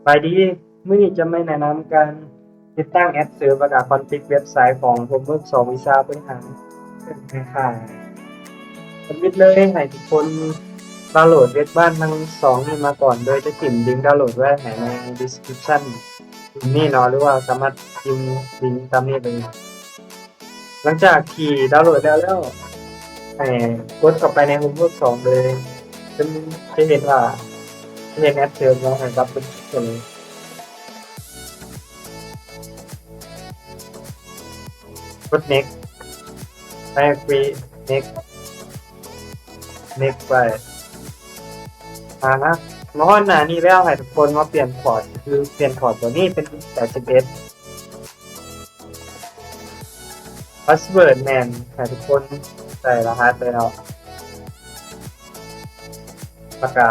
ບາຍດີ, ມື້ນີ້ຈະມາແນະນຳການຕິດຕັ້ງແອັບເສີບ ແລ້ວກະຄອນຟິກເວັບໄຊຂອງໂຮມເວີກສອງ ວິຊາບໍລິຫານເຄື່ອງແມ່ຄ້າ. ທຳອິດເລີຍ ໃຫ້ທຸກຄົນດາວໂຫຼດເວັບບ້ານທັງສອງນີ້ມາກ່ອນ ໂດຍຈະຖິ້ມລິງດາວໂຫຼດໄວ້ໃຫ້ໃນດີສະຄຣິບຊັນນີ້ເນາະ ຫຼືວ່າສາມາດຖິ້ມລິງຕາມນີ້ເລີຍ. ຫຼັງຈາກທີ່ດາວໂຫຼດແລ້ວແລ້ວ ໃຫ້ກົດເຂົ້າໄປໃນໂຮມເວີກສອງເລີຍ ເຊິ່ງຈະເຫັນວ່າ ຈະເຫັນແອັບເສີບເນາະ ໃຫ້ກັບເປັນເລີຍ. ກົດເນັກ ແລ້ວກະເນັກ ເນັກໄປ. ອາ ມາຮອດໜ້ານີ້ແລ້ວ ໃຫ້ທຸກຄົນມາປ່ຽນພອດ ຄືປ່ຽນພອດຕົວນີ້ເປັນແປດສິບເອັດ. ພາສເວີດແມ່ນໃຫ້ທຸກຄົນໃສ່ລະຫັດໄດ້ເນາະ ແລ້ວກະ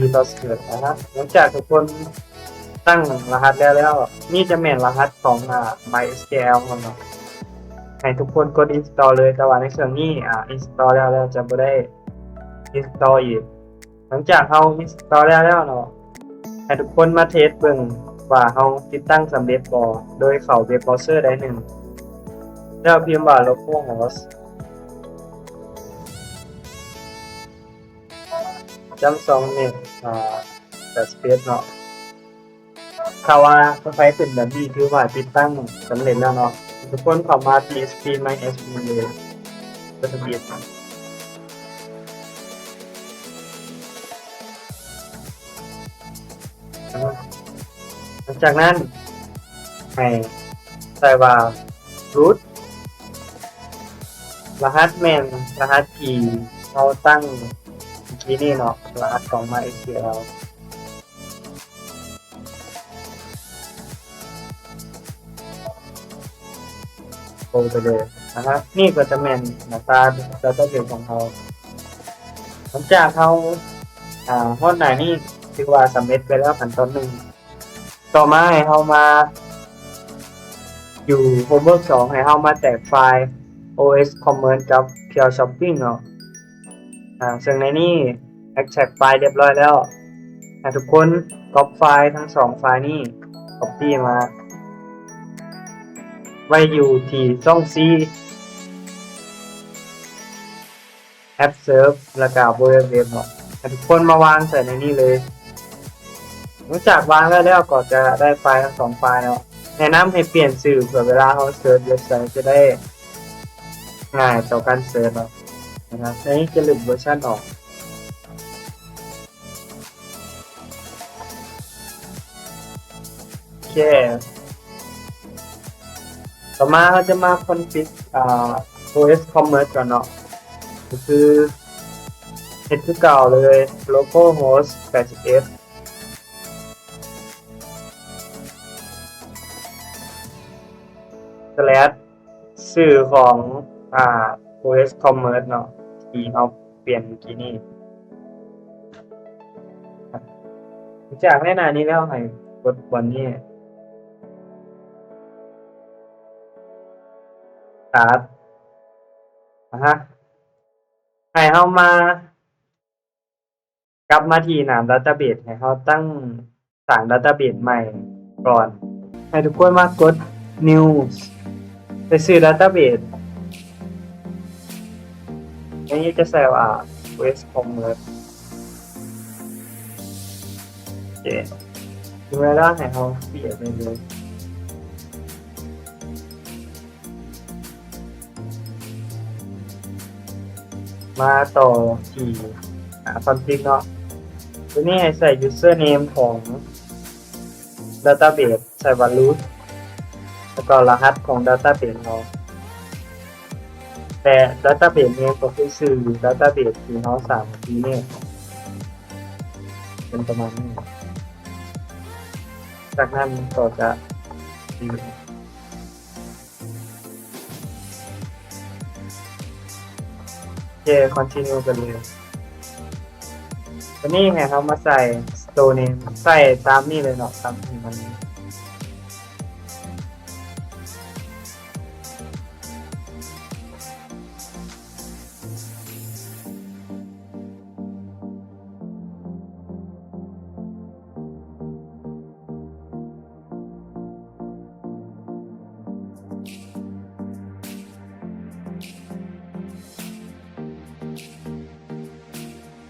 ຣີພາສເວີດນະ. ຫຼັງຈາກທຸກຄົນຕັ້ງລະຫັດແລ້ວແລ້ວ ນີ້ຈະແມ່ນລະຫັດຂອງ ອາ ມາຍເອສຄິວແອລ ຂອງເຮົາເນາະ. ໃຫ້ທຸກຄົນກົດອິນສະຕໍເລີຍ ແຕ່ວ່າໃນເຄື່ອງນີ້ ອາ ອິນສະຕໍແລ້ວແລ້ວ ຈະບໍ່ໄດ້ອິນສະຕໍອີກ. ຫຼັງຈາກເຮົາອິນສະຕໍແລ້ວແລ້ວເນາະ ໃຫ້ທຸກຄົນມາເທສເບິ່ງວ່າເຮົາຕິດຕັ້ງສຳເລັດບໍ່ ໂດຍເຂົ້າເວັບບຣາວເຊີໃດໜຶ່ງ ແລ້ວພິມວ່າໂລຄໍໂຮສ ຈຳສອງເມັດ ອາ ແປດສິບເອັດເນາະ. ຖ້າວ່າໄຟລ໌ຂຶ້ນແບບນີ້ ຖືວ່າຕິດຕັ້ງສຳເລັດແລ້ວເນາະ. ທຸກຄົນເຂົ້າມາ ພີເອັດຊີພີ ມາຍເອສພີ ເລີຍ ເປີດທະບຽນ. ຫຼັງຈາກນັ້ນ ໃຫ້ໃສ່ວ່າ ຣູດ ລະຫັດແມ່ນລະຫັດທີ່ເຮົາຕັ້ງເມື່ອກີ້ນີ້ເນາະ ລະຫັດຂອງມາຍເອສຄິວແອລ. ໂອເຄເລີຍນະຄັບ ນີ້ກໍຈະແມ່ນໜ້າຕາດາຕ້າເບສຂອງເຮົາ. ຫຼັງຈາກເຮົາ ອາ ຮອດໜ້ານີ້ ຖືວ່າສຳເລັດໄປແລ້ວຂັ້ນຕອນໜຶ່ງ. ຕໍ່ມາໃຫ້ເຮົາມາຢູ່ໂຮມເວີກສອງ ໃຫ້ເຮົາມາແຕກໄຟລ໌ ໂອເອສຄອມເມີດ ກັບພຽວຊັອບປິ້ງເນາະ. ອາ ເຊິ່ງໃນນີ້ແອັກແທຣັກໄຟລ໌ລຽບຮ້ອຍແລ້ວ. ໃຫ້ທຸກຄົນກັອບໄຟລ໌ທັງສອງໄຟລ໌ນີ້ ກັອບປີ້ມາໄວ້ຢູ່ທີ່ຊ່ອງຊີ ແອັບເສີບ ແລ້ວກະ ເວີເວັບເນາະ. ໃຫ້ທຸກຄົນມາວາງໃສ່ໃນນີ້ເລີຍ. ຫຼັງຈາກວາງໄດ້ແລ້ວ ກໍຈະໄດ້ໄຟລ໌ທັງສອງໄຟລ໌ເນາະ. ແນະນຳໃຫ້ປ່ຽນຊື່ ເພື່ອເວລາເຮົາເສີດເວັບໄຊຈະໄດ້ງ່າຍຕໍ່ການເສີດເນາະ. ໃນນີ້ຈະຫຼຸດເວີຊັນອອກ. ໂອເຄ ຕໍ່ມາເຮົາຈະມາຄອນຟິກ ອາ ໂອເອສຄອມເມີດກ່ອນເນາະ. ກໍຄືເຮັດຄືເກົ່າເລີຍ ໂລຄໍໂຮສແປດສິບເອັດ ສະແລັດ ຊື່ຂອງ ອາ ໂອເອສຄອມເມີດເນາະ ທີ່ເຮົາປ່ຽນເມື່ອກີ້ນີ້. ຈາກໃນໜ້ານີ້ແລ້ວ ໃຫ້ກົດບ່ອນນີ້ ຕັດ ອາຮະ ໃຫ້ເຮົາມາ ກັບມາທີ່ໜ້າດາຕ້າເບສ ໃຫ້ເຮົາຕັ້ງ ສ້າງດາຕ້າເບສໃໝ່ກ່ອນ. ໃຫ້ທຸກຄົນມາກົດນິວ ໃສ່ຊື່ດາຕ້າເບສ. ໃນນີ້ຈະໃສ່ວ່າ ເວສຄອມເມີດ ໂອເຄ ເວລາໃຫ້ເຮົາ create ໄປເລີຍ. ມາຕໍ່ທີ່ ອາ ຄອນຟິກເນາະ. ຕົວນີ້ໃຫ້ໃສ່ username ຂອງ database ໃສ່ວ່າ root ແລ້ວກໍລະຫັດຂອງ database ເຮົາ. ແຕ່ database name ກໍຄືຊື່ database ທີ່ເຮົາສ້າງທີ່ນີ້ ເປັນປະມານນີ້. ຈາກນັ້ນກໍຈະ ໂອເຄ continue ໄປເລີຍ. ຕອນນີ້ໃຫ້ເຮົາມາໃສ່ store name ໃສ່ຕາມນີ້ເລີຍເນາະ ຕາມທີ່ມັນ ໂ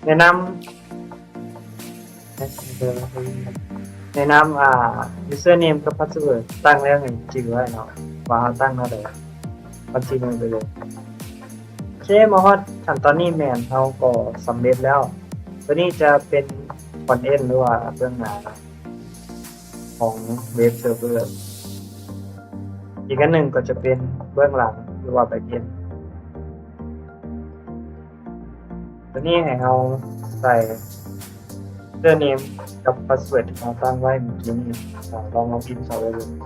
ແນະນຳ ແນະນຳ ອ່າ username ກັບ password ຕັ້ງແລ້ວໃຫ້ຈື່ໄວ້ເນາະ ວ່າເຮົາຕັ້ງແນວໃດ continue ໄປເລີຍ. ໂອເຄ ມາຮອດຂັ້ນຕອນນີ້ແມ່ນເຮົາກໍສຳເລັດແລ້ວ. ຕົວນີ້ຈະເປັນ front end ຫຼືວ່າເບື້ອງໜ້າຂອງເວັບເຊີເວີ. ອີກອັນໜຶ່ງກໍຈະເປັນເບື້ອງຫຼັງ ຫຼືວ່າ backend. ຕົວນີ້ໃຫ້ເຮົາໃສ່ username ກັບ password ທີ່ເຮົາຕັ້ງໄວ້ເມື່ອກີ້ນີ້. ອາ ລອງ login ເຂົ້າໄປເບິ່ງ. ໂ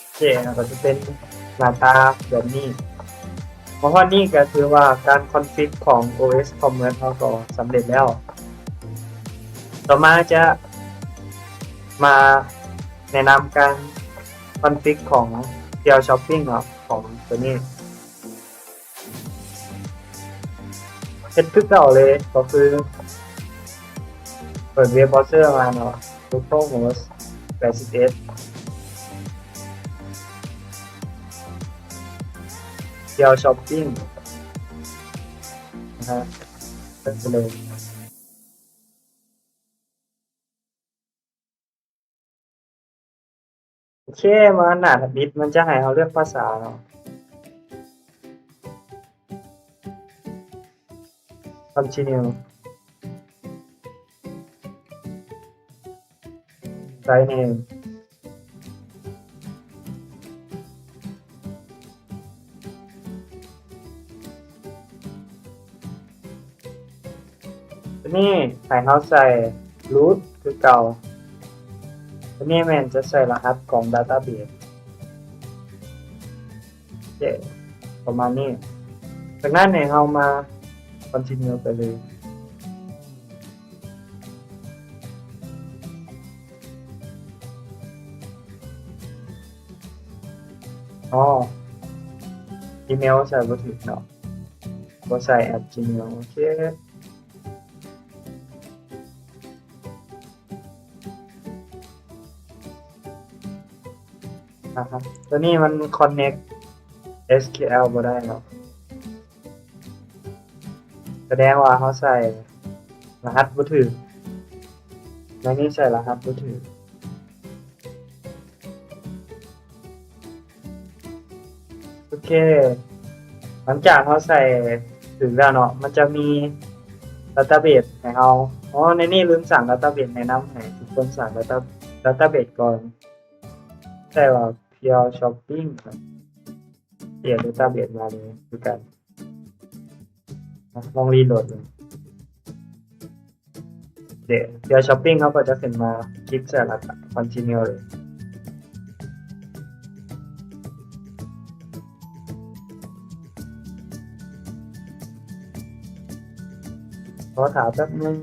ອເຄ ມັນກໍຈະເປັນໜ້າຕາແບບນີ້. ມາຮອດນີ້ກໍຖືວ່າການ config ຂອງ ໂອເອສ Commerce ເຮົາກໍສຳເລັດແລ້ວ. ຕໍ່ມາຈະມາແນະນຳການ config ຂອງ P L Shopping ເນາະ ຂອງຕົວນີ້. ເຮັດຄືເກົ່າເລີຍ ກໍຄືເປີດເວັບບຣາວເຊີມາເນາະ localhost ແປດສິບເອັດ P L Shopping ນະຮະ ເປີດໄປເລີຍ. ໂອເຄ ມາໜ້າທຳອິດ ມັນຈະໃຫ້ເຮົາເລືອກພາສາເນາະ. Continue. Site name. ຕົວນີ້ໃຫ້ເຮົາໃສ່ root ຄືເກົ່າ. ຕົວນີ້ແມ່ນຈະໃສ່ລະຫັດຂອງ database. ໂອເຄ ປະມານນີ້. ຈາກນັ້ນໃຫ້ເຮົາມາ continue ໄປເລີຍ. ອໍ ອີເມວໃສ່ບໍ່ຖືກເນາະ ບໍ່ໃສ່ at gmail. ໂອເຄ ອາຮະ ຕົວນີ້ມັນ connect SQL ບໍ່ໄດ້ເນາະ. ສະແດງວ່າເຮົາໃສ່ລະຫັດບໍ່ຖືກ. ໃນນີ້ໃສ່ລະຫັດບໍ່ຖືກ. ໂອເຄ ຫຼັງຈາກເຮົາໃສ່ຖືກແລ້ວເນາະ ມັນຈະມີ database ໃຫ້ເຮົາ. ອໍ ໃນນີ້ລືມສ້າງ database ແນະນຳໃຫ້ທຸກຄົນສ້າງ data database ກ່ອນ. ໃສ່ວ່າ P L Shopping ເນາະ. ເປັນ database ມາເລີຍຄືກັນ. ລອງ reload ເບິ່ງ. ໂອເຄ P L Shopping ເຮົາກໍຈະຂຶ້ນມາ ຄລິກໃສ່ ແລ້ວກໍ continue ເລີຍ. ຂໍຖ້າແປັບໜຶ່ງ.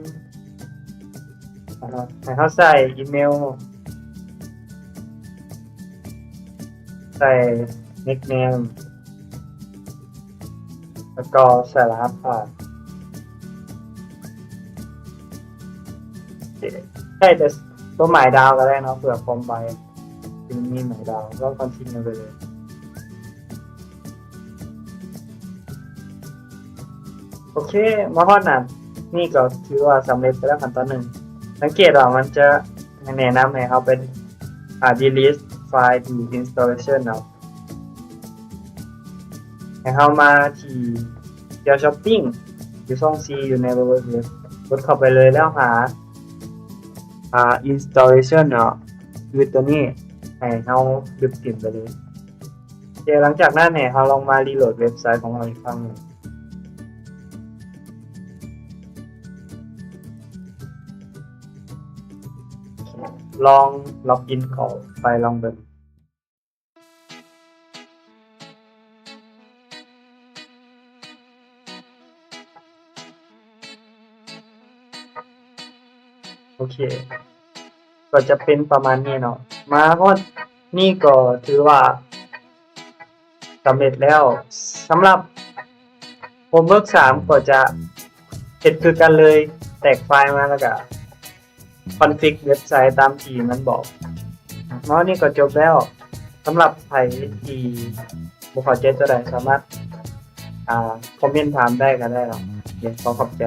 ອາ ໃຫ້ເຮົາໃສ່ອີເມວ ໃສ່ nickname ແລ້ວກໍໃສ່ລະຫັດຜ່ານ. ໂອເຄ ໃຊ້ແຕ່ຕົວໝາຍດາວກໍໄດ້ເນາະ ເພື່ອຄວາມໄວ. ທີ່ມັນມີໝາຍດາວ ລອງ continue ໄປເລີຍ. ໂອເຄ ມາຮອດນັ້ນ ນີ້ກໍຖືວ່າສຳເລັດໄປແລ້ວຂັ້ນຕອນໜຶ່ງ. ສັງເກດວ່າມັນຈະແນະນຳໃຫ້ເຮົາໄປ ອາ delete file deinstallation ເນາະ. ໃຫ້ເຮົາມາທີ່ P L Shopping ຢູ່ຊ່ອງ C ຢູ່ໃນ Web ກົດເຂົ້າໄປເລີຍ ແລ້ວຫາ ອາ installation ເນາະ ຄືຕົວນີ້ ໃຫ້ເຮົາດຶບຖິ້ມໄປເລີຍ. ໂອເຄ ຫຼັງຈາກນັ້ນໃຫ້ເຮົາລອງມາ reload ເວັບໄຊຂອງເຮົາອີກຄັ້ງໜຶ່ງ. ລອງ login ເຂົ້າໄປລອງເບິ່ງ. ໂອເຄ ກໍຈະເປັນປະມານນີ້ເນາະ. ມາຮອດນີ້ກໍຖືວ່າສຳເລັດແລ້ວ. ສຳລັບ homework ສາມ ກໍຈະເຮັດຄືກັນເລີຍ ແຕກໄຟລ໌ມາ ແລ້ວກະ config ເວັບໄຊຕາມທີ່ມັນບອກ. ເນາະ ນີ້ກໍຈົບແລ້ວ. ສຳລັບໃຜທີ່ບໍ່ເຂົ້າໃຈຕົວໃດ ສາມາດ ອ່າ ຄອມເມັນຖາມໄດ້ກໍໄດ້ເນາະ. ໂອເຄ ຂໍຂອບໃຈ.